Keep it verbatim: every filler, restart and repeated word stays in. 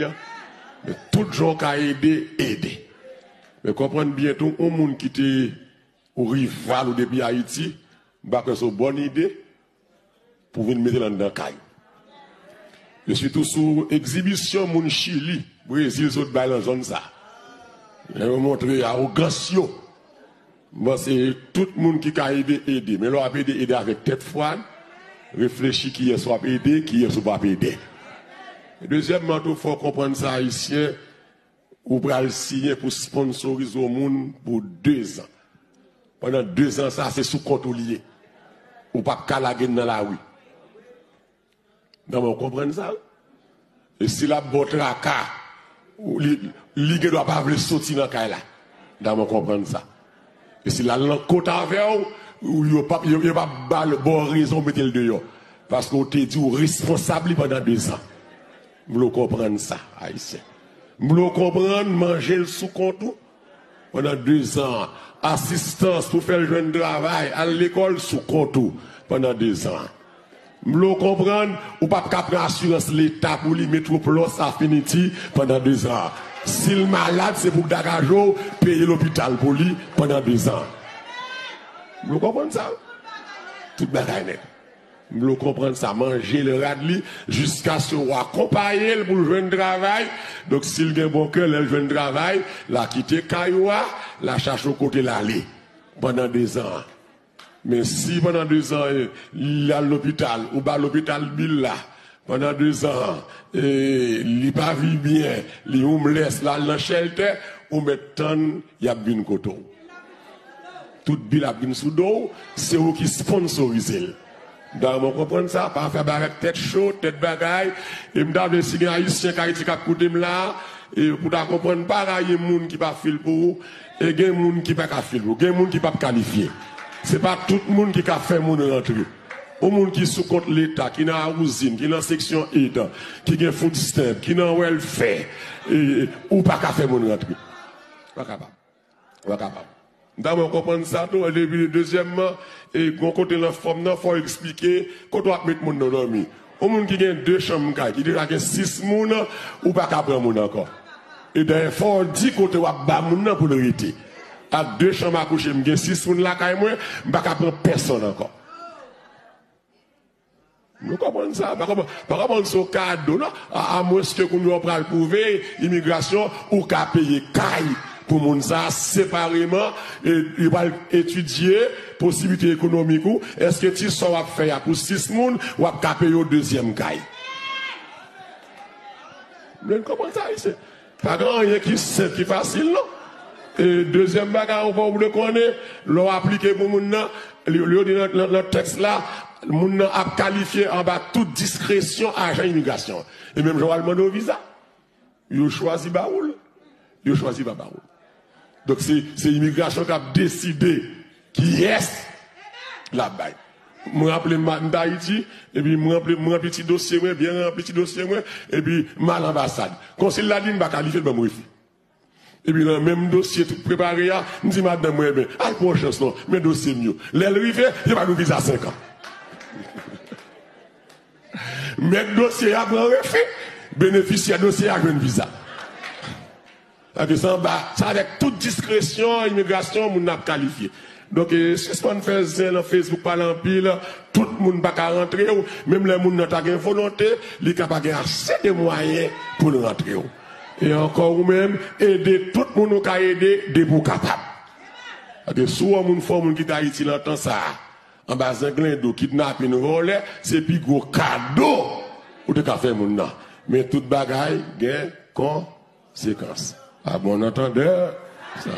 an. Men tout jan w ka ede, ede. Men konprann byen tou, yon moun ki te ou rival ou depi Ayiti, m pa kwè se yon bòn ide pou vin mete l anndan kay ou. E sitou sou egzibisyon moun Chili, Brezil sot bay nan zòn sa. Lè yo montre awogans yo. M panse tout moun ki ka ede, ede. Men lè w ap ede, ede avèk tèt fwad, reflechi kiyès w ap ede, kiyès ou p ap ede. Dezyèmman tou, fò w konprann sa, Ayisyen, ou pral siyen pou sponsorize yon moun pou dezan. Pandan dezan sa, se sou kont ou li ye. Ou p ap ka lage l nan lari. Nan men w konprann sa, wi. E si l ap ba w traka, ou- li, li gen dwa pa vle soti nan kay la. Nan men w konprann sa. E si l al nan kot avè w, ou- yo p ap, yo, yo p ap ba l- ba w rezon mete l deyò. Paske w te di w responsab li pandan dezan. M vle w konprann sa, Ayisyen. M vle w konprann manje l sou kont ou pandan dezan. Asistans pou fè l jwenn travay, al lekòl sou kont ou pandan dezan. M vle w konprann, ou p ap ka pran asirans Leta pou li, Metwoplòs, Affinity, pandan dezan. Si l malad, se pou w dagaje w, peye lopital pou li pandan dezan. M vle w konprann sa. Tout bagay nèt. M vle w konprann sa, manje l, rad li, jiskaske w akonpaye l pou l jwenn travay. Donk, si l gen bon kè, lè l jwenn travay, l a kite kay ou a, l a chache yon kote l ale pandan dezan an. Men si pandan dezan, eh, li al lopital, ou ba lopital bil la, pandan dezan, eh, li pa viv byen, li homeless, l al nan shelter, ou mèt tann y ap vin kote w. Tout bil ap vin sou do w, se ou ki sponsorize l. Dayè, mwen konprann sa, pa fè bagay ak tèt cho, tèt bagay. E m ta vle si gen Ayisyen k Ayiti k ap koute m la, e pou ta konprann, pa rayi moun ki pa fil pou ou, e gen moun ki pa ka fil pou ou, gen moun ki p ap kalifye. Se pa tout moun ki ka fè moun rantre. Yon moun ki sou kont Leta, ki nan Housing, ki nan seksyon ed, ki gen food stamp, ki nan welfare, e, ou pa ka fè moun rantre. Pa kapab. Ou pa kapab. Dayè, mwen konprann sa tou. Epi, dezyèmman, e, gon kote nan fòm nan, fò w eksplike kote w ap met moun nan dòmi. Yon moun ki gen de chanm kay, ki deja gen sis moun, ou pa ka pran moun ankò. E dayè, fò w di kote w ap ba moun nan pou l rete. Ak de chanm a kouche, m gen sis moun lakay mwen, m pa ka pran pèsonn ankò. Nou konprann sa, pa konprann, pa konprann se yon kado, non. A, amwenske kounye a w pral pwouve imigrasyon, ou ka peye kay pou moun sa a separeman, e, yo pral etidye posiblite ekonomik ou. Èske ti sa w ap fè a pou sis moun, w ap ka peye yon dezyèm kay? Mwen konprann sa, Ayisyen. Pa gen anyen ki senp, ki fasil, non. E dezyèm bagay ankò, ou dwe konnen, lè w aplike pou moun nan, li, li yo di nan, nan, nan tèks la, moun nan ap kalifye anba tout diskresyon ajan imigrasyon. E menm jan w al mande yon viza, yo chwazi ba ou l, yo chwazi pa ba ou l. Donk, se, se imigrasyon k ap deside kiyès l ap bay. Mwen raple m, m t Ayiti, epi mwen raple, mwen ranpli ti dosye mwen, byen ranpli ti dosye mwen, epi m al anbasad. Konsil la di m pa kalifye, l ban m refi. Epi nan menm dosye tout prepare a, m di madanm mwen, "Ebyen, al pran yon chans non, men dosye m yo." Lè l rive, yo ba nou viza senk an. Mèt dosye a pran refi, benefisyè dosye a jwenn viza. Sa vle di se anba, se avèk tout diskresyon imigrasyon moun nan ap kalifye. Donk, e, sispann fè zen nan Facebook, pale anpil, tout moun pa ka rantre w, menm lè moun nan ta gen volonte, li ka pa gen ase de mwayen pou l rantre w. E ankò ou menm, ede tout moun ou ka ede depi w kapab. Paske si w wè moun fè yon moun kite Ayiti nan tan sa a, anba zenglendo, kidnapin, vòlè, se pi gwo kado ou te ka fè moun nan. Men tout bagay gen konsekans. A bon antandè, sa.